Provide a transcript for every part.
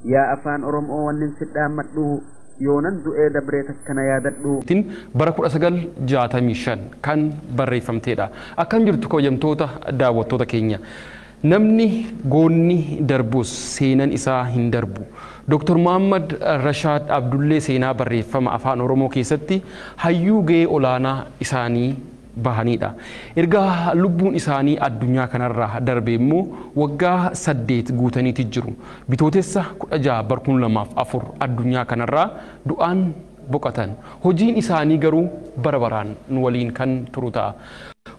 Yaa afaan Oromoo wannin sidhaammadhu yoonan du'ee dabree takkana yaadadhu. Bara 1965 kan barreeffamteedha. Akkam jirtu kabajamtoota daawwattoota keenya. Namni goonni darbus seenan isaa hin darbu. Dr. Muhammad Rashaad Abdullee seenaa barreeffama afaan Oromoo keessatti hayyuu gahee olaanaa isaanii bahanidha. Erga lubbuun isaanii addunyaa kanarraa darbe immoo waggaa 8 guutaniiti jiru. Bitootessa 16 bara 2004 addunyaa kanarraa du'aan boqotan. Hojiin isaanii garuu bara baraan nu waliin kan turu ta'a.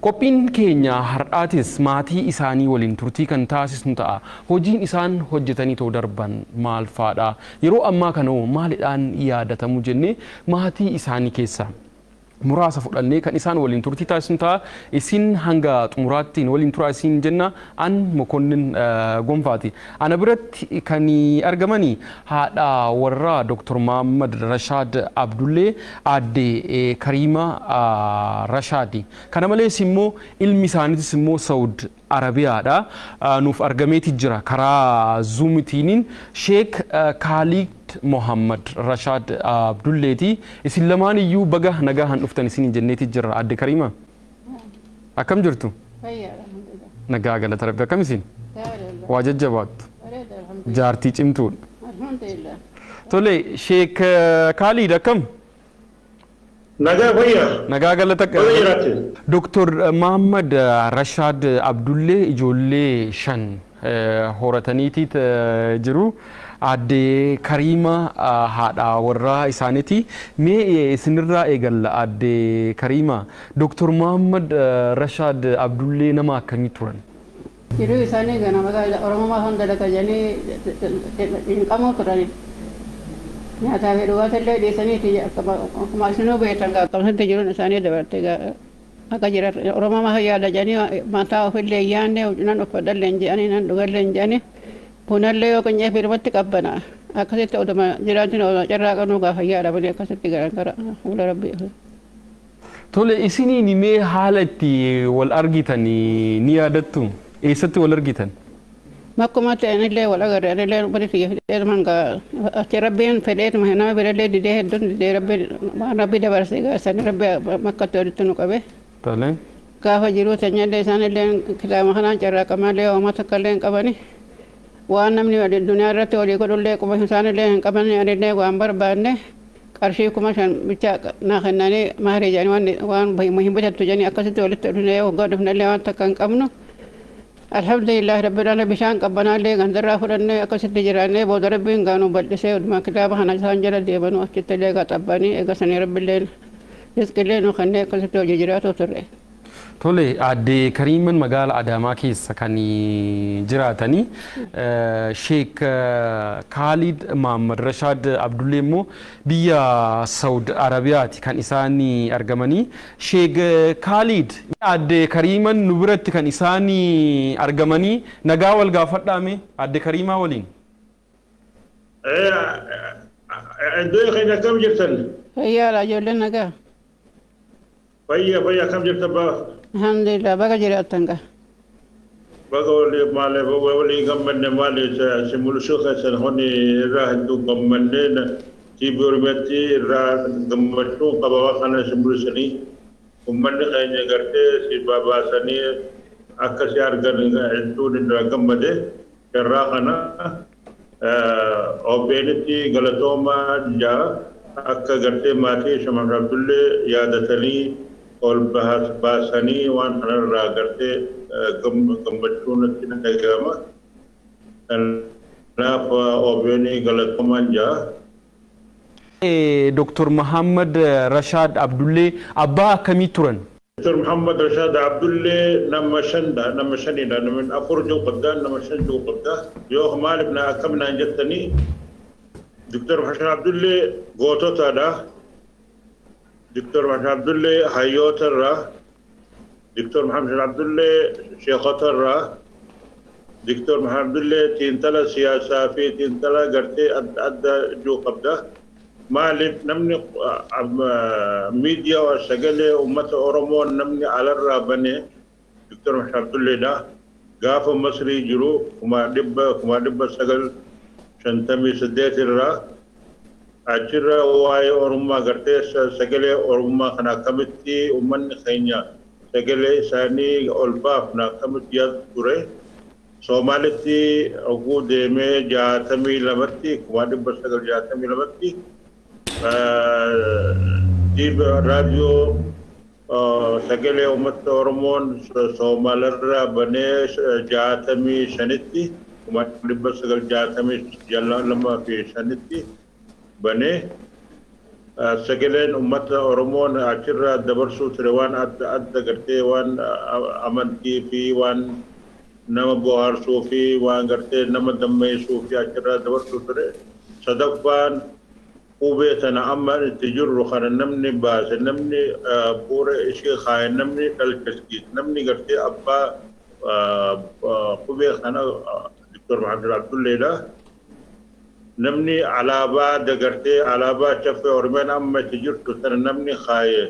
Qophiin keenya har'aatis maatii isaanii waliin turtii kan taasisnu ta'a. Hojiin isaan hojjetanii too darban maal faadha? Yeroo ammaa kana hoo maalidhaan yaadatamu jennee maatii isaanii keessaa muraasa fudhannee kan isaan waliin turtii taasisnu ta'a. Isin hanga xumuraattiin waliin turaa isin jenna. An Mokonnin Gonfaati. Ana biratti kan argamani haadha warraa Dr. Muhammad Rashaad Abdullee aadde Kariima Rashaadi. Kana malees immoo ilmi isaaniitis immoo Saud Arabiyaadha. Nuuf argameeti jira karaa Zuumitiiniin Sheek Kaalid Muhammad Rashaad Abdulleeti. Isin lamaan iyyuu baga nagaa han dhuftan isin jenneeti jira. Aadde Kariima. Akkam jirtu? Nagaa galata Rabbi. Akkam isin? Waa jajjabaattu. Jaartii cimtuudha. Tole Sheek Kaalid akkam? Nagaa fayyaa. Nagaa galata. Baga jiraatte. Dr. Muhammad Rashaad Abdullee ijoollee 5 horataniiti jiru. Aadde Kariima haadha warraa isaaniiti. Mee isinirraa eegalla aadde Kariima. Dr. Muhammad Rashaad Abdullee nama akkamii turan? Jiruu isaanii ganama Oromummaa hunda dalagaa hin turani. Nyaataa fi dhugaatii dhiisaniiti akkuma isinuu beektan qaqqabsatti jiruun isaanii dabarte akka jira Oromummaa yaada jedhanii mataa ofillee yaanne nan uffadhallee hin jedhanii nan dhugallee hin jedhanii bunallee yoo qinxee firmatti qabbana akkasitti oduma jiraachuun oduma carraa qabnu gaafa yaada malee akkasitti garan gara fuula Rabbii. Tole isiniin mee haala itti wal argitan ni yaadattu? Eessatti wal argitan? Makkuma ta'anillee wal agarre anillee bari xiyya fidheetuma achi Rabbiin fedheetuma nama birallee didee hedduun didee Rabbiin waan Rabbi dabarse gaasanii Rabbi makkatti walitti nu qabe. Tole. Gaafa jiruu teenyallee isaanillee kitaaba kanaan carraaqamallee uummata takkallee hin qabani. Waan namni duniyaa irratti walii godhullee quba isaanillee hin qabani anillee waan barbaanne qarshii 5,000 bicha naa kennanii maarii jedhanii waan hin bitattu jedhanii akkasitti walitti dhufnee waggaa dhufnellee waan takka hin qabnu. Alhamdulillah Rabbil alamin bishaan qabbanaallee gandarraa fudhannee akkasitti jiraannee booda Rabbiin gaanuu bal'isee oduma kitaaba kana isaan jala deemanuu achitti illee qaxabbanii eegasanii Rabbillee rizqillee nu kennee akkasitti hojii jiraatu turre. Tole aadde Kariiman magaala Adaamaa keessa kan jiraatanii Sheek Kaalid Muhammad Rashaad Abdullee immoo biyya Saud Arabiyaati kan isaan argamanii. Sheek Kaalid aadde Kariiman nu biratti kan isaan argamanii nagaa wal gaafadhaame aadde Kariimaa waliin. Iddoo keenya akkam jirtan? Fayyaadha ijoolleen nagaa. Fayyaa fayyaa akkam jirtan baa? Alhamdulillah baga jiraattan gaa. Baga walii maali walii gammanne maali si mul'isuu keessan honi irraa hedduu gammannee TV Oromiyaatti irraa gammachuun qaba waan kana si mul'isanii uummanni keenya gartee si babaasanii akka si argan hedduun irraa gammade irraa kana OBN'tti galatoomaa jaa akka gartee maatii Shamarran Abdullee yaadatanii ol baasanii waan kanarraa gartee gammachuun natti dhagahama. Kanaaf OBN galatoomaa jaa. Dr. Muhammad Rashaad Abdullee abbaa akkamii turan? Dr. Muhammad Rashaad Abdullee nama shandha nama shanidha nama 4 jiru qabdaa nama 5 jiru qabdaa yoo maaliif na akkam naan jettanii Dr. Muhammad Abdullee goototaadha. Dr. Muhammad Abdullee hayyootarraa. Dr. Muhammad Abdullee sheekotarraa. Dr. Muhammad Abdullee xiinxala siyaasaa fi xiinxala gartee adda addaa jiru qabda. Maaliif namni miidiyaa sagalee uummata Oromoo namni alarraa bane Dr. Muhammad Abdulleedha. Gaafa Masrii jiru 1900 58 irraa achirra waa'ee Oromummaa gartee sagalee Oromummaa kana akkamitti uummanni keenya sagalee isaanii ol baafna akkamitti yaadu ture. Soomaalitti oguu deemee 62tti 1962tti raadiyoo sagalee uummata Oromoon Soomaalarraa banee 65tti 1962tti banee sagaleen uummata Oromoon achirraa dabarsuu ture waan adda adda gartee waan amantii fi waan nama bohaarsuu fi waan gartee nama dammeessuu fi achirraa dabarsuu ture. Sadaffaan qubee tana amma itti jirru kana namni baase, namni bu'uura ishee kaaye, namni dhalchisiise, namni gartee abbaa qubee kana Dr. Mahamud Abdulleedha. Namni alaabaa dagartee alaabaa caffee Oromiyaan amma itti jirtu tana namni kaaye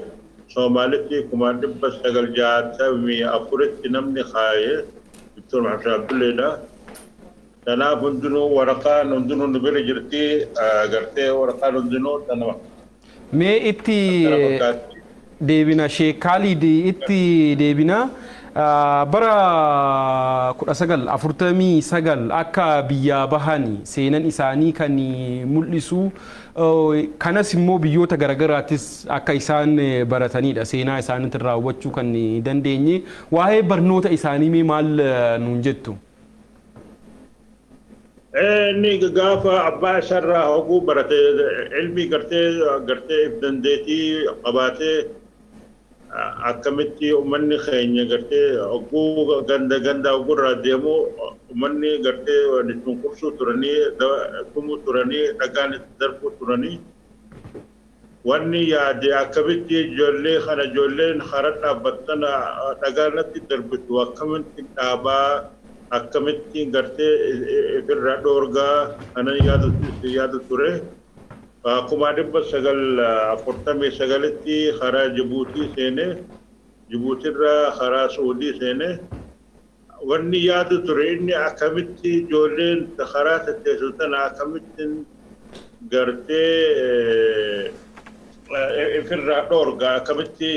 Soomaalitti 1964tti namni kaaye Dr. Mahamud Abdulleedha. Kanaaf hundinuu waraqaan hundinuu nu bira jirti, gartee waraqaan hundinuu tanuma. Mee itti deebina Sheek Khalid, itti deebina. Bara 1949 akka biyyaa bahan seenan isaanii kan mul'isu, kanas immoo biyyoota garagaraattis akka isaan baratanidha seenaa isaaniitiin raawwachuu kan dandeenye. Waa'ee barnoota isaanii mee maal nuun jettu? Inni gaafa abbaa isaarraa hoguu barate ilmi gartee if dandeettii qabaatee akkamitti uummanni keenya gartee oguu ganda ganda ogurraa deemu uummanni gartee cunqursuu turanii, tumuu turanii, dhagaan itti darbuu turanii. Wanni yaade akkamitti ijoollee kana ijoolleen hara dhaabbattan dhagaanatti darbitu akkamitti dhaabaa, akkamitti gartee ifirraa dhoorgaa kanan yaadu ture. 1949tti karaa Jibuutii seenee, Jibuutirraa karaa Suudii seenee. Wanni yaadu ture inni akkamitti ijoolleen karaa tetteessu tana akkamitti gartee ifirraa dhoorgaa, akkamitti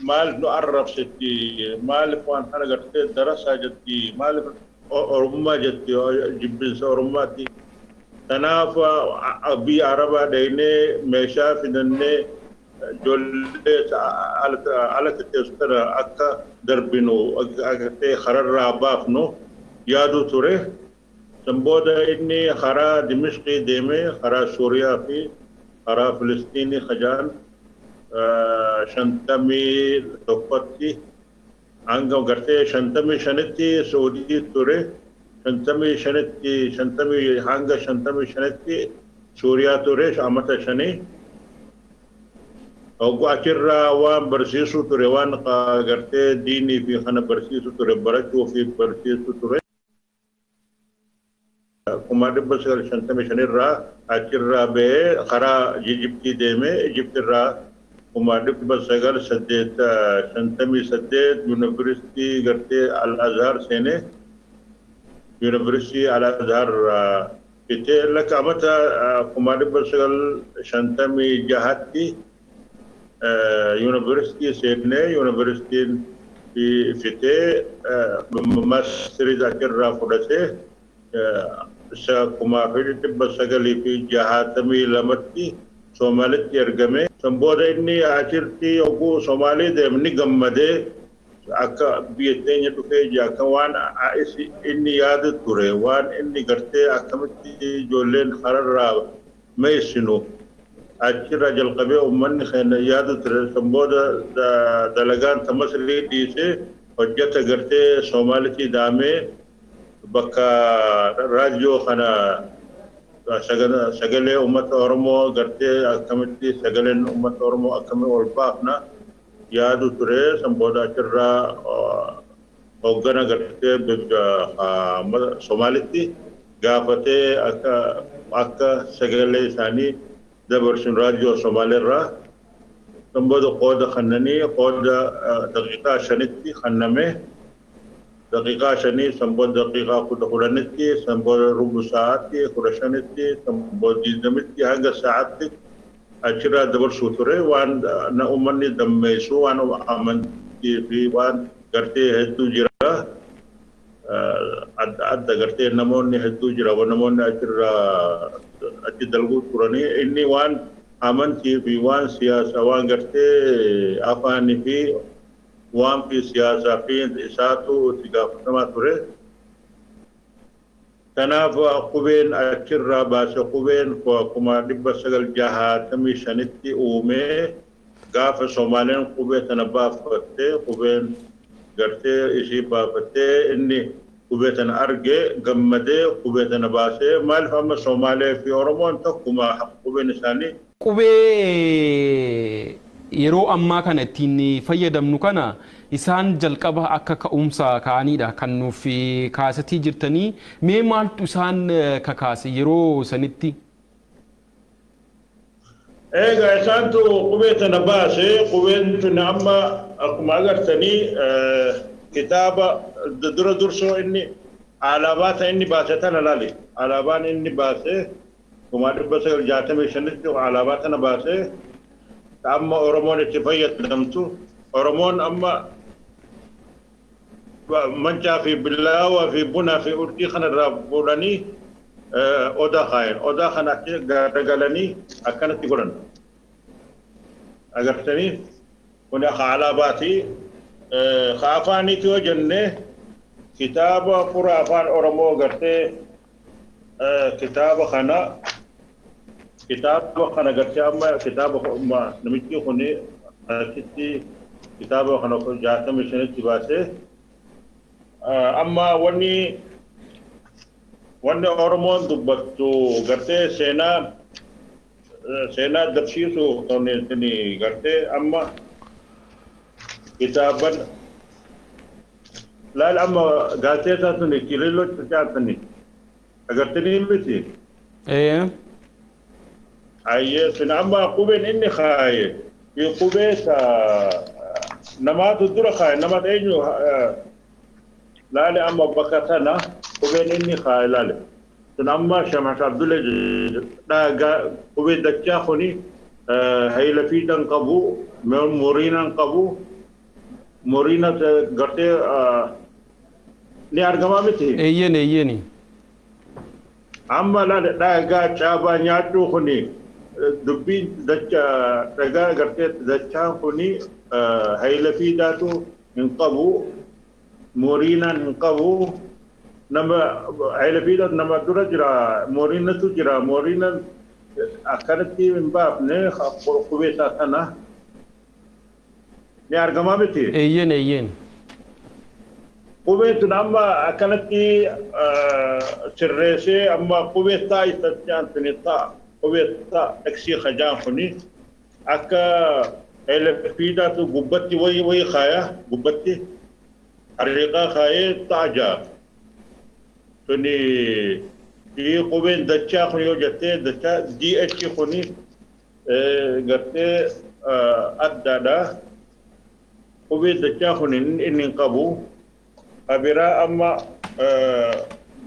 maal nu arrabsitti, maaliif waan kana gartee darasaa jetti, maaliif Oromummaa jetti, jibbinsa Oromummaatti. Kanaaf biyya Arabaa dhaynee meeshaa fidannee ijoollee ala tetteessu tana akka darbinu gartee kararraa baafnu yaadu ture. San booda inni karaa Dimishqii deemee karaa Suuriyaa fi karaa Filistiinii kajaan 51tti hanga gartee 55tti Saudii ture. 55tti 50 hanga 55tti Suuriyaa ture amata 5. Oguu achirraa waan barsiisuu ture, waan gartee diinii fi kana barsiisuu ture, barachuu fi barsiisuu ture. 1955 irraa achirraa ba'ee karaa Ijiptii deemee Ijiptirraa 1958 yuunivarsiitii gartee Al-Azhar seenee yuunivarsiitii Al-Azhar fitee lakka amata 1956tti yuunivarsiitii seenee yuunivarsiitiin fitee maastirii achirraa fudhatee isa 1962tti Soomaalitti ergame. San booda inni achirratti oguu Soomaalii deeme ni gammadee akka biyya teenya dhufee jira akka waan inni yaadu ture, waan inni gartee akkamitti ijoolleen hararraa meessinu achirraa jalqabee uummanni keenya yaadu ture. San booda dalagaan ta Masrii dhiisee hojjeta gartee Soomaalitti daamee bakka raadiyoo kana sagalee uummata Oromoo gartee akkamitti sagaleen uummata Oromoo akkamitti ol baafna yaadu ture. San booda achirraa hoggana gartee Somaalitti gaafatee akka sagalee isaanii dabarsin raadiyoo Somaaliirraa. San booda qooda kannanii qooda daqiiqaa 5tti kanname. Daqiiqaa 5 san booda daqiiqaa 10tti san booda rubu sa'aatti 15tti san booda 20tti hanga sa'aatti achirraa dabarsuu ture. Waan uummanni dammeessu, waan amantii fi waan gartee hedduu jira. Adda adda gartee namoonni hedduu jira, namoonni achirraa achi dalguu turanii. Inni waan amantii fi waan siyaasaa, waan gartee afaanii fi waan fi siyaasaa fi isaatu itti gaafatamaa ture. Kanaaf qubeen achirraa baase, qubeen 1965tti uumee. Gaafa Somaaleen qubee tana baafattee, qubeen gartee ishii baafattee, inni qubee tana argee gammadee qubee tana baasee. Maaliif amma Somaalee fi Oromoon tokkuma qubeen isaanii. Qubee yeroo ammaa kana ittiin fayyadamnu kana isaan jalqaba akka ka'umsa ka'aniidha kan nuuf kaasatii jirtanii. Mee maaltu isaan kakaase yeroo sanitti? Egaa isaantu qubee tana baase. Qubeen tun amma akkuma agartanii kitaaba dura dursoo inni alaabaa ta inni baase tana laali. Alaabaan inni baase 1965tti alaabaa tana baase, amma Oromoon itti fayyadamtu. Oromoon amma mancaa fi billaawaa fi bunaa fi urjii kanarraa fuudhanii odaa kaayan. Odaa kana achi garagalanii akkanatti godhan. Agartanii, kun akka alaabaati. Ka afaaniiti yoo jenne, kitaaba fura afaan Oromoo gartee kitaaba kana gartee amma kitaaba namichi kun achitti kitaaba kana 65tti baasee. Amma wanni Oromoon dubbattu gartee seenaa dabsiisu gartee amma kitaaban laal, amma gaazexeessaa tuni kililoo caatani agartanii miti? Ee. Ayyee, sun amma qubeen inni kaaye fi qubee namaatu dura kaaye, nama eenyu laale. Amma bakka tana qubeen inni kaaye laale, sun amma Shamash Abdulle dhagaa qubee dachaa kuni hayla fiidan qabu, muriinan qabu, muriina gartee ni argamaa miti? Eeyyeen, eeyyeen. Amma laale, dhagaa caabaa nyaachuu kuni dubbiin dacha dhagaa gartee dachaan kuni hayla fiidaatu hin qabu, muriinaan hin qabu. Nama hayla fiidaatu nama dura jira, muriinatu jira. Muriinan akkanatti hin baafne. Qubee isaa tana ni argamaa miti? Eeyyeen, eeyyeen. Qubeen tun amma akkanatti sirreessee, amma qubee taa isatti tuni taa qubee taa eksii kajaan kuni akka fiidaatu gubbatti wayi wayi kaaya, gubbatti hariiqaa kaayee ta'a jaa. Tuni fi qubeen dachaa kun yoo jettee, dachaa DH kuni gartee addaadha. Qubee dachaa kun inni hin qabu. Abiraa amma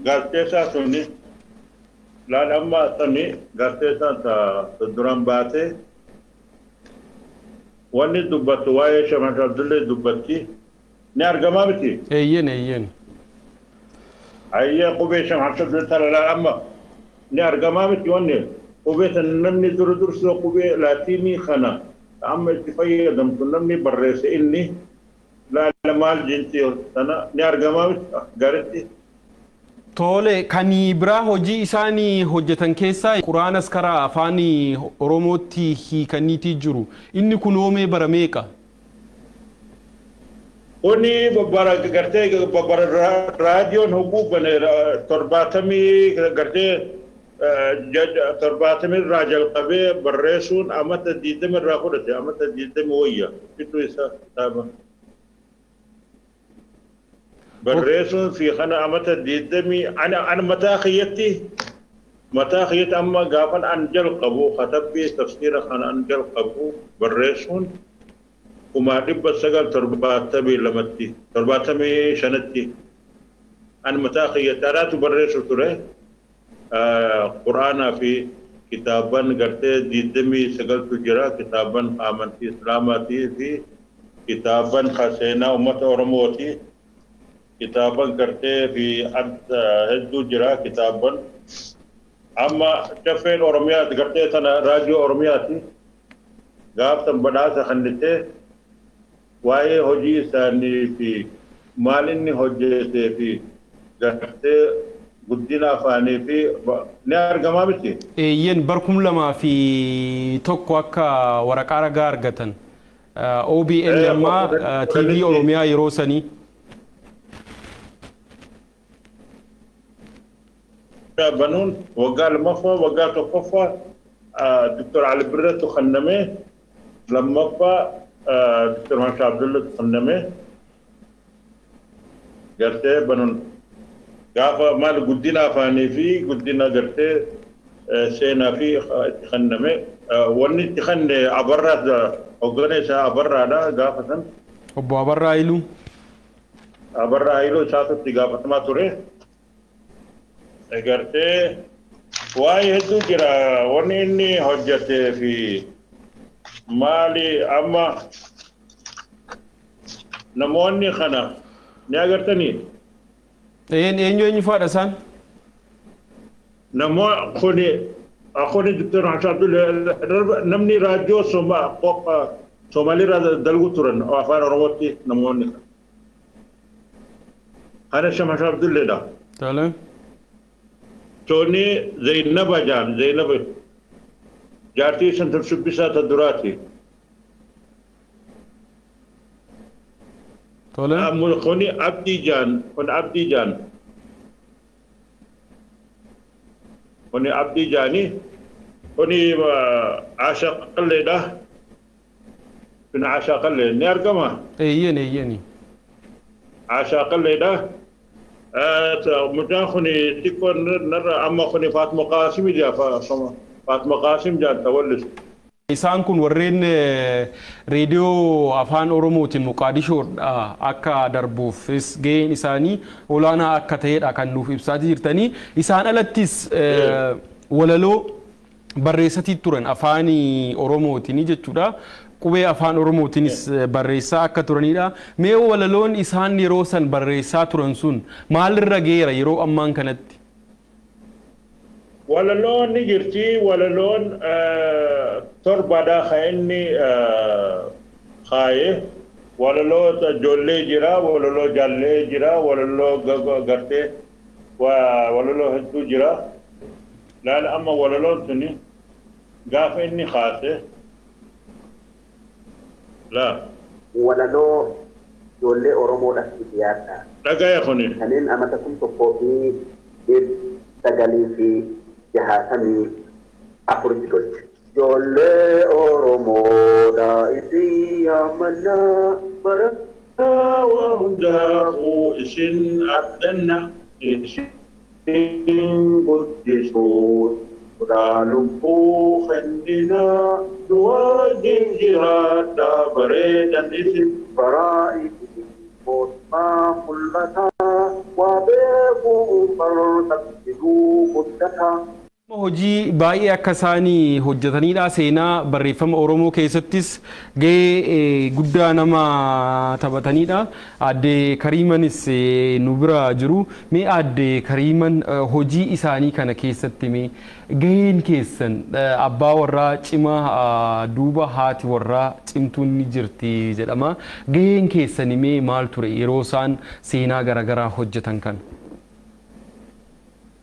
gaazexeessaa suni laal, amma sani gaazexeessaan ta duraan baate wanni dubbattu waa'ee Shamash Abdullee dubbatti, ni argamaa miti? Eeyyeen, eeyyeen. Ayyee, qubee Shamash Abdullee tana laal, amma ni argamaa miti? Wanni qubee tan namni dura dursoo qubee laatiinii kana amma itti fayyadamtu namni barreesse inni laala maal jinti tana ni argamaa miti gaaritti? Tole, kan biraa hojii isaanii hojjetan keessaa quraanas karaa afaan Oromootti hiikaniitii jiru. Inni kun oomee bara meeqa? Kuni bara gartee bara raadiyoon hogguu bane, 70 gartee 70 irraa jalqabee barreessuun amata 20 irraa fudhate, amata 20 wayya fitu isa kitaaba. Barreessuun fi kana amata 20. Ana mataa kiyyatti amma gaafan an jalqabu katabbii tafsiira kana an jalqabu barreessuun 1972tti, 75tti. An mataa kiyya barreessu ture. Quraanaa fi kitaaban gartee 29tu jira, kitaaban amantii Islaamaatii fi kitaaban seenaa uummata Oromooti. Kitaaban gartee fi hedduu jira kitaaban. Amma Caffeen Oromiyaati gartee tana Raadiyoo Oromiyaati. Gaafsan badhaasa kennitee waa'ee hojii isaanii fi maal inni hojjetee fi gartee guddina afaanii fi ni argamaa miti. Eeyyen, bar 2001 akka waraqaa ragaa argatan. OBN ammaa TV Oromiyaa yeroo sanii. Banuun waggaa lammaffaa, waggaa tokkoffaa Dr. Ali Birratu kenname, lammaffaa Dr. Masha Abdullatu kenname. Gartee banuun gaafa maal guddina afaanii fi guddina gartee seenaa fi itti kenname. Wanni itti kenne Abarraa, hoggana isaa Abarraadha gaafa san. Obbo Abarraa Haayiluu. Abarraa Haayiluu isaatu itti gaafatamaa ture. Gartee waa'ee hedduu jira wanni inni hojjetee fi maali. Amma namoonni kana ni agartanii? Eenyu eenyu fa'aadha isaan? Namoonni kuni Dr. Hassan Abdullah namni raadiyoo Somaaliirraa dalgu turan afaan Oromootti namoonni kana. Kana Hassan Abdulleedha. Tole. Tony Zainaba jaan, Zainaba jaartii san shubbisaa ta duraati. Tole. Kuni Abdii jaan, kun Abdii jaan. Kuni Abdii jaani, kuni Asha Qalleedha. Kun Asha Qallee ni argama. Eeyyen, eeyyeni. Asha Qalleedha. Mucaan kuni xiqqoo narra amma kuni Faatuma Qaasim jaa, Faatuma Qaasim jaan tawallisu. Isaan kun warreen reediyoo afaan Oromootiin Moqaadishoodha akka darbuufis gaheen isaanii olaanaa akka ta'edha kan nuuf ibsaa jirtanii. Isaan alattis walaloo barreessatii turan afaan Oromootiin jechuudha. Qubee afaan Oromootiinis barreessaa akka turanidha. Mee walaloon isaan yeroo san barreessaa turan sun maalirra geera yeroo ammaan kanatti? Walaloon ni jirti, walaloon torbadha kan inni kaaye. Walaloo ijoollee jira, walaloo jaallee jira, walaloo gartee walaloo hedduu jira. Laala amma walaloon suni gaafa inni kaase laa. Walaloo ijoollee Oromoodhaaf dhiyaadha. Dhagaya kuni. Kanneen amata 1964tti tolche. Ijoollee Oromoodha isin yaamannaa bara. Waa hundaafuu isin abdanna, isin guddisuudha lubbuu kenninaa, nu wajjin jiraadhaa bareedan isin. Baraa mootummaa mul'ataa waa beekuu barbaachisuu guddataa. Hojii baay'ee akka isaanii hojjetanidha. Seenaa barreeffama Oromoo keessattis gahee guddaa nama taphatanidha. Aadde Kariimanis nu bira jiru. Mee Aadde Kariiman, hojii isaanii kana keessatti mee gaheen keessan, abbaa warraa cimaa duuba haati warraa cimtuun ni jirti jedhama. Gaheen keessan mee maal ture yeroo isaan seenaa garaagaraa hojjetan kana?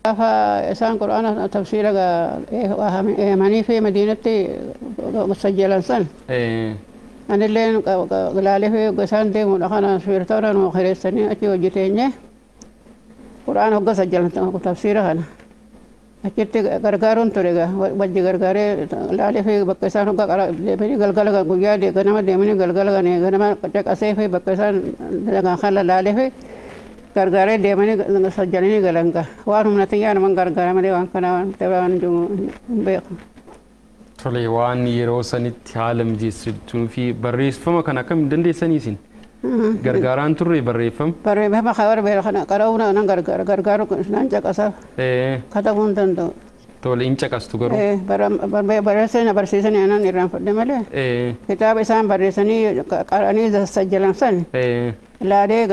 Gaafa isaan quraana tafsiira eemanii fi Madiinatti sajjalan san. Anillee ilaalee fi isaan deemuudha kana fiirtoora nu kireessanii achi hojjeteenye quraana hogga sajjalan tafsiira kana. Achitti gargaaruun ture wajji gargaaree ilaalee fi bakka isaan hogga deemanii galgala guyyaa ganama deemanii galgala ganama caqasee fi bakka isaan dalagan kana ilaalee fi gargaaree deemanii sajjalanii galan gaa waan humna xiyyaan man gargaara malee waan kana waan ta'e waan jiru hin beeku. Tole, waan yeroo sanitti haala mijeessituu fi barreeffama kana akkamiin dandeessanii isin? Gargaaraan turre barreeffama? Barreeffama kabar kana qara'uu nan gargaara gargaaru nan caqasa. Katabuu hin danda'u. Tole hin caqastu garuu. Barreessanii na barsiisanii anan irraanfadhe malee. Kitaaba isaan barreessanii qara'anii sajjalan san. Laalee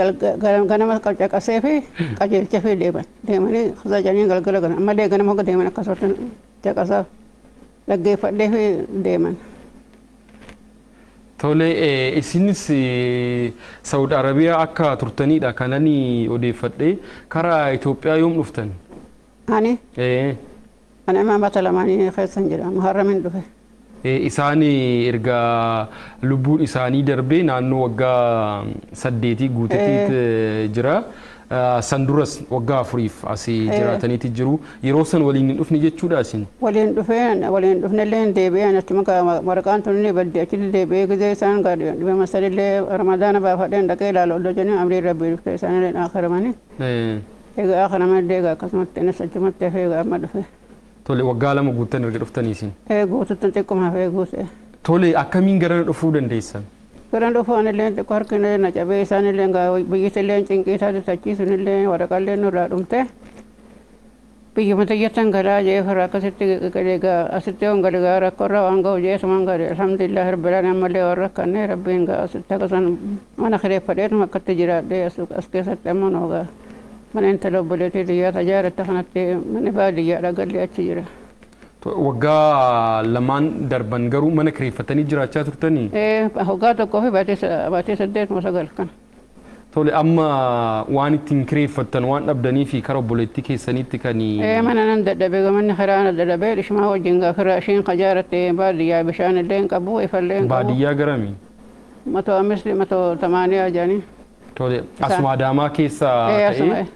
ganama caqasee fi qajeelcha fi deeman. Deemanii sajjanii galgala gana ammallee ganama hogga deeman akkasumatti caqasaaf dhaggeeffadhee fi deeman. Tole isinis Saudi Arabiyaa akka turtanidha kanani odeeffadhe karaa Itoophiyaa yoom dhuftan? Ani? Ani amma mata lamaanii keessan jira Muharramin dhufe. Isaan erga lubbuun isaanii darbee naannoo waggaa 8 guuteetti jira. San duras waggaa 4 asii jiraataniiti jiru. Yeroo san waliin hin dhufne jechuudha isin? Waliin dhufeen waliin dhufnellee hin deebi'een achuma waraqaan tun ni badde achitti deebi'ee gizee isaan dhibee masalillee Ramadaana baafadheen dhaqee ilaalu olloo jenni amrii rabbii dhufte isaanillee akhiramanii. Egaa akhiramallee egaa akkasumatti innis achumatti hafee egaa amma dhufe. Tole waggaa 2 guuttan erga dhuftanii isin? Guututti xiqquma hafee guute. Tole akkamiin garana dhufuu dandeessan? Garan dhufuu anillee xiqqoo harkinillee na cabee isaanillee biyyittillee cinqii taate tachiisunillee waraqaallee nurraa dhumte. Biyyuma tiyyattan galaa jee firraa akkasitti egaa asitti yoon gale gaa rakkoorraa waan ga'u jee sumaan gale alhamdulillah rabbil aalamiin ammallee waan rakkanne rabbiin gaa asitti akkasumas mana kireeffadheetuma akkatti jiraadhee as keessatti ammoo noo gaa mana intala obboleettii biyyaa tajaajilatti kanatti mana baadiyyaadha gallee achi jira. Waggaa 2 darban garuu mana kireeffatanii jiraachaa turtanii? Waggaa 1 fi baatee 8 moo 9 kana. Tole amma waan ittiin kireeffattan waan dhabdanii fi karaa obboleettii keessaniitti kan Mana nan dadhabee manni karaa na dadhabee ishmaa wajjin karaa isheen qajaaratte baadiyyaa bishaan illee hin qabu ifallee hin qabu. Baadiyyaa garami? Matoo 5 matoo 8 jedhanii. Tole asuma Adaamaa keessa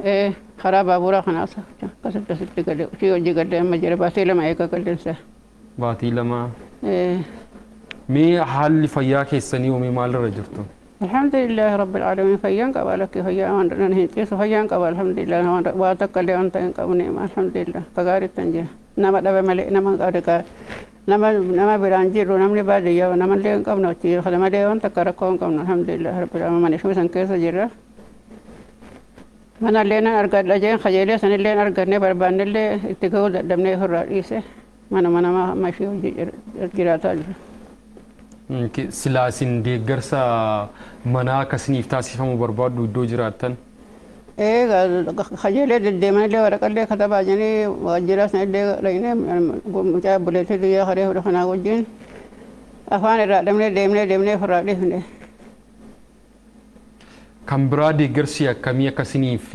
ta'ee? Karaa baaburaa kanaas akkasitti asitti galee ishee hojii galee amma jira baatii 2 eega galeensa. Baatii 2. Mee haalli fayyaa keessanii hoomee maalirra jirtu? Alhamdulillah rabbil aalamiin fayyaan qaba lakkii fayyaa waan nan hin ciisu fayyaan qaba alhamdulillah waan waa takka illee wanta hin qabne alhamdulillah akka gaariitti hin jira. Nama dhabe malee nama qabe nama biraan jiru namni baadiyyaa namallee hin qabnu achi kana malee waan takka rakkoo hin qabnu alhamdulillah rabbil aalamiin mana ishee san keessa jirra. Manallee nan argadha jeen qajeelee sanillee arganne barbaannellee itti ga'uu dadhabnee ofirraa dhiise manuma nama amma ishee hojii jiraataa jira. Silaa isin deeggarsa manaa akkasiniif taasifamu barbaaddu iddoo jiraattan? Qajeelee deddeemanillee waraqallee katabaa jedhanii waajjira sanillee dhaqnee mucaa obboleettii biyyaa haree fudhu kanaa wajjin afaan irraa dhabnee deemnee deemnee ofirraa dhiifne. Kan biraa deeggarsi akkamii akkasiniif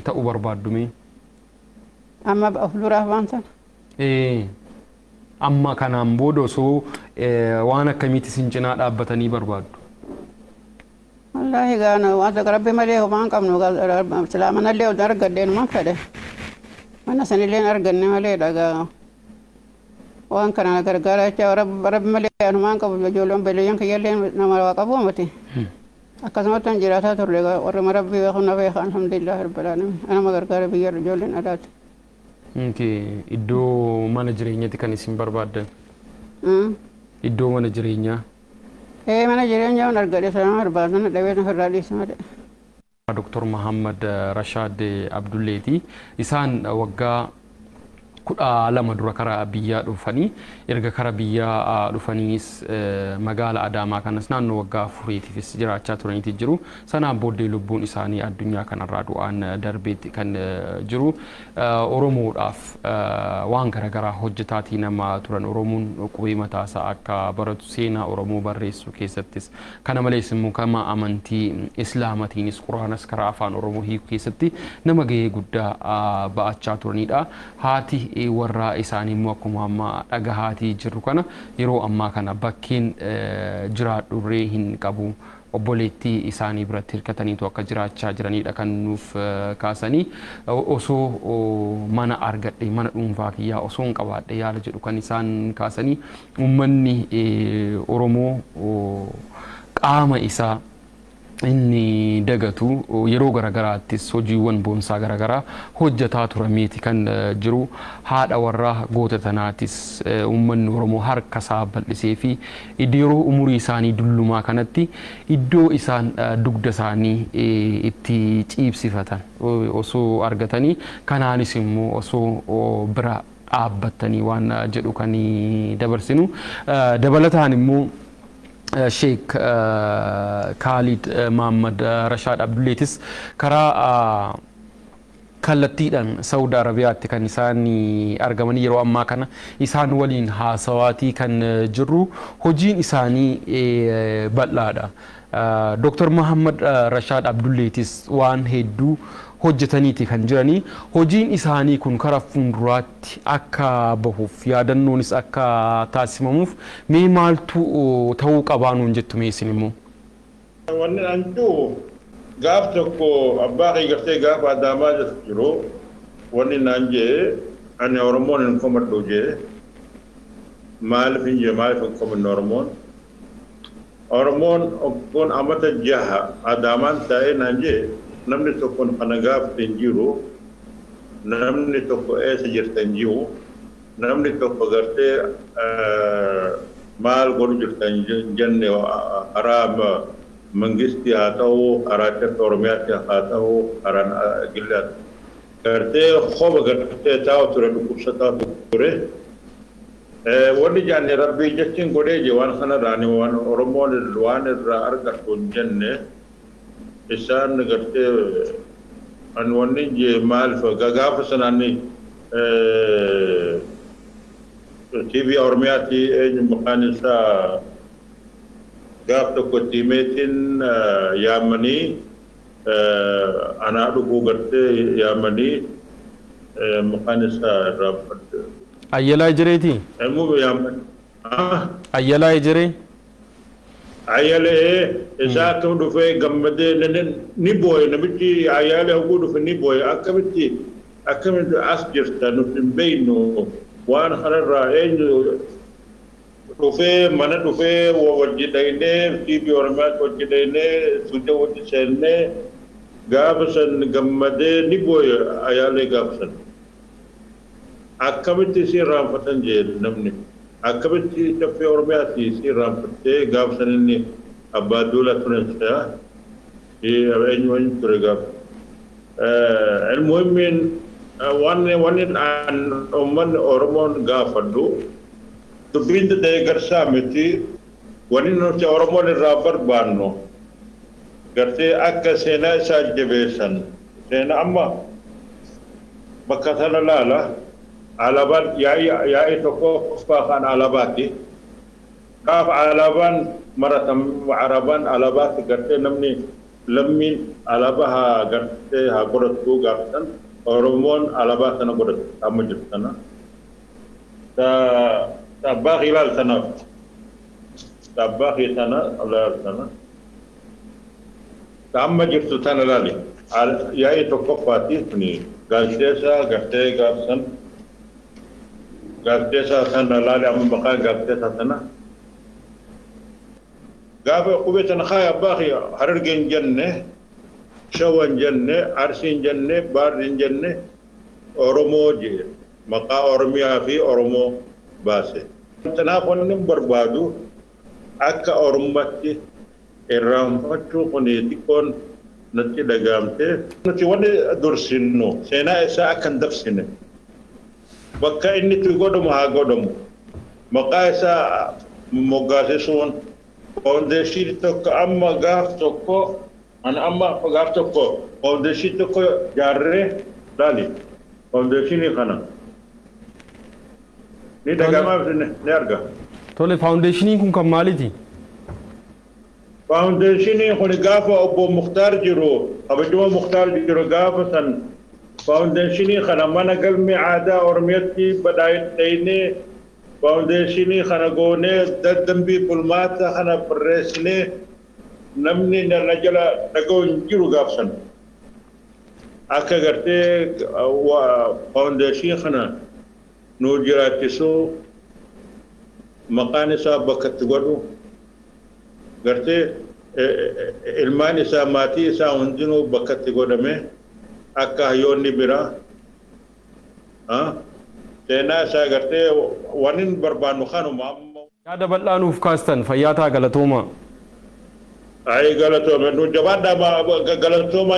ta'uu barbaaddu mee? Amma of duraaf waan sana? Amma kanaan booda osoo waan akkamiitti isin cinaa dhaabbatanii barbaaddu? Wallaahi gaana waan tokko rabbi malee homaa hin qabnu silaa manallee oduu argadhee numan fedhe. Mana sanillee arganne malee dhagaa waan kana gargaara jecha rabbi malee anumaan qabu ijoolleen beleeyyan kiyyallee nama waa qabu miti. Akkasumatti kan jiraataa turre warra rabbi beeku na beeka alhamdulillah rabbil aalamiin anama gargaara biyya ijoolleen alaati. Iddoo mana jireenyaatti kan isin barbaaddan? Iddoo mana jireenyaa? Mana jireenyaa waan argadhe sana barbaadan dhabee ofirraa dhiise malee. Dr. Muhammad Rashaad Abdulleeti isaan waggaa 12 dura karaa biyyaa dhufanii erga karaa biyyaa dhufaniis magaala Adaamaa kanas naannoo waggaa 4tiifis jiraachaa turaniiti jiru. Sanaan booddee lubbuun isaanii addunyaa kanarraa du'aan darbeetti kan jiru. Oromoodhaaf waan garaagaraa hojjetaatii nama turan Oromoon qubee mataasaa akka baratu seenaa Oromoo barreessuu keessattis kana malees immoo kama amantii Islaamatiinis Quraanas karaa afaan Oromoo hiikuu keessatti nama gahee guddaa ba'achaa turanidha. Haati warra isaanii immoo akkuma amma dhagahaatii jirru kana yeroo ammaa kana bakkeen jiraadhurree hin qabu obboleettii isaanii biratti hirkataniitu akka jiraachaa jiranidha kan nuuf kaasanii osoo mana argadhe mana dhuunfaa kiyyaa osoo hin qabaadhe yaala jedhu kan isaan kaasanii uummanni Oromoo qaama isaa Inni dagatu yeroo garagaraattis hojiiwwan boonsaa garagaraa hojjetaa turameeti kan jiru. Haadha warraa goota tanaatis uummanni Oromoo harka isaa bal'isee fi yeroo umurii isaanii dullumaa kanatti iddoo isaan dugda isaanii itti ciibsifatan osoo argatanii, kanaanis immoo osoo bira dhaabbatanii waan jedhu kan dabarsinu. Dabalataan immoo Sheek Khalid Muhammad Rashaad Abdulleetis karaa kallattiidhaan Saudi Arabiyaatti kan isaan argaman. Yeroo ammaa kana isaan waliin haasawaatii kan jirru. Hojiin isaanii bal'aadha. Dr. Muhammad Rashaad Abdulleetis waan hedduu hojjetaniiti kan jiranii. Hojiin isaanii kun karaa fuulduraatti akka bahuuf, yaadannoonis akka taasifamuuf mee maaltu ta'uu qabaa nuun jettu mee isin immoo? Wanni an jiru, gaaf tokko abbaa kee gartee gaafa Adaamaa jiru wanni naan jee, "Ani Oromoon hin komadhu," jee. Maaliif hin jee? Maaliif hin komanne Oromoon? "Oromoon oggoon amata 6 Adaamaan taa'ee," naan jee, "namni tokko kana gaafate hin jiru, namni tokko eessa jirta hin jiru, namni tokko gartee maal godhu jirta hin jenne, karaa mangistii haa ta'u, karaa Caffee Oromiyaatti haa ta'u, karaa Gillaatti. Gartee qoba gartee taa'u ture, dhukkubsataa ture. Wanni jaanne Rabbii jechuun godhee je. Waan kanarraa waan Oromoon waan irraa argatu hin jenne isaan gartee. An wanni je, maaliif gaafa sanaan TV Oromiyaatti eenyu maqaan isaa gaaf tokko tiimeetiin yaamanii anaa dhufuu gartee yaamanii, maqaan isaa irraa Ayyalaa Ejereeti? Emmuu yaamanii. Ayyalaa Ejeree? Ayyalee isaa akkam dhufee gammadee ni booye. Namichi Ayyalee hoguu dhufe ni booye. Akkamitti akkamitti as jirta? Nuti hin beeknu. Waan kanarraa eenyu dhufee mana dhufee wajji dhaynee, TV Oromiyaatti wajji dhaynee, suuta wajji seennee, gaafa san gammadee ni booye Ayyalee gaafa san. Akkamitti si irraanfatan jee namni. Akkamitti Caffee Oromiyaatti si irraanfattee? Gaafa san inni abbaa duula turan isaa eenyu eenyu ture gaafa. Ilmuhimmiin wanni wanni uummanni Oromoon gaafadhu dubbiin deeggarsaa miti. Wanni nuti Oromoon irraa barbaannu gartee akka seenaa isaa jabeessan. Seenaa amma bakka sana laala, alaabaan yaa'ii tokkoffaa kan alaabaati. Gaafa alaabaan maratam, alaabaan alaabaatti gartee namni lammiin alaabaa haa gartee haa godhattu, gaafatan Oromoon alaabaa sana godhatu amma jirtu sana. Abbaa ilaal sanaaf. Abbaa kee sana ilaal sana. Amma jirtu tana ilaali. Yaa'ii tokkoffaati kuni gaazexeessaa gartee gaafsan. Gaazexeessaa sana ilaali, amma maqaan gaazexeessaa sana. Gaafa qubee sana kaaya, abbaa kee Harargee hin jenne, Shawa hin jenne, Arsii hin jenne, Baarri hin jenne, Oromoo jee maqaa Oromiyaa fi Oromoo baase. Kanaaf wanni barbaadu akka Oromatti irraanfachuu kun xiqqoon natti dhagaamte. Nuti wanni dursinnu seenaa isaa akka hin dabsine, bakka inni itti godhamu haa godhamu. Maqaa isaa moggaasisuun foundeeshinii tokko amma gaaf tokko ani amma gaaf tokko foundeeshinii tokko jaarree laali, foundeeshinii kana ni dhagamaa, ni arga. Tole, foundeeshiniin kun kan maaliiti? Foundeeshiniin kun gaafa obbo Muktaar jiru, kabajuma Muktaar jiru, gaafa san foundeeshinii kana mana galmee aadaa Oromiyaatti badhaadhaynee, foundeeshinii kana goonee, dambii bulmaata kana barreessinee, namni na jala dhaga'u hin jiru gaafsan. Akka gartee foundeeshinii kana nu jiraachisuu, maqaan isaa bakka itti godhu gartee. Ilmaan isaa, maatii isaa hundinuu bakkatti godhame akka hayyoonni biraa. Seenaa isaa gartee waan hin barbaannu kanuma amma. Yaada bal'aa nuuf kaastan, fayyaa ta'a, galatooma. Ayi, galatoome, nu jabaadhaa, galatooma.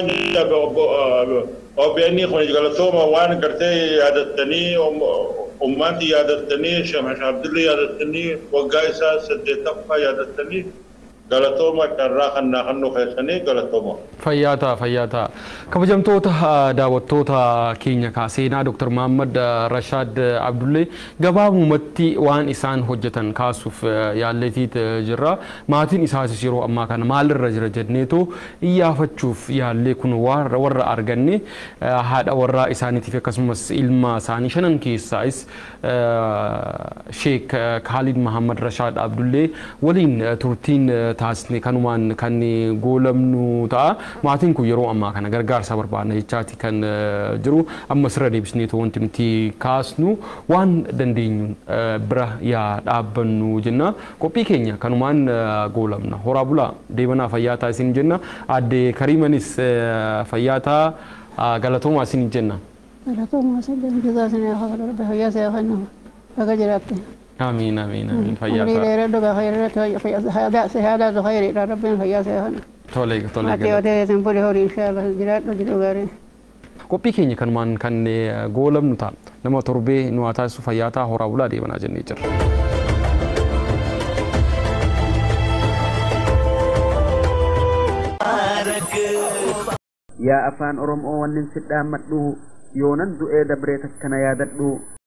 OBN kun galatooma, waan gartee yaadattanii, ummaanti yaadattanii, Sheekh Abdulli yaadattanii, waggaa isaa 80ffaa yaadattanii, galatooma, carraa kannaa kan nu keessanii galatooma. Fayyaa ta'a, fayyaa ta'a. Kabajamtoota daawwattoota keenya, seenaa Dr. Muhammad Rashaad Abdullee gabaabumatti waan isaan hojjetan kaasuuf yaalleetiit jirra. Maatiin isaatis yeroo ammaa kana maalirra jira jenneetoo iyyaafachuuf yaallee, kun warra arganne haadha warraa isaaniitiif akkasumas ilma isaanii shanan keessaas Sheek Khalid Muhammad Rashaad Abdullee waliin turtiin taasisne kanumaan kan goolamnu ta'a. Maatiin kun yeroo ammaa kana gargaarsa barbaadna jechaati kan jiru. Amma sirra deebisneetoo wanti nuti kaasnu waan dandeenyuun bira yaa dhaabbannu jenna. Qophii keenya kanumaan goolamna. Horaa bulaa, deebanaa, fayyaa ta'a isin jenna. Aadde Kariimanis fayyaa ta'a, galatoomaa isin jenna. Galatoomaa isin jazaa isin haa rabbi fayyaa si haa kennu, baga jiraatte. Amiin, amiin, amiin, fayyaa Umrii ta'a. dheeraa dhugaa khayrii sihaadaatu khayriidha, rabbiin fayyaa si haa kennu. Tole, tole. Maatii yoo ta'e isin buli horii, inshaallah jiraadhu jiru gaarii. Qophii keenya kanumaan kan goolamnu ta'a. Nama torbee nu haa taasisu, fayyaa ta'a, horaa bulaa, deebanaa jennee jirra. Yaa afaan Oromoo, wannin si dhaammadhu yoonan du'ee dabree takkana yaadadhu.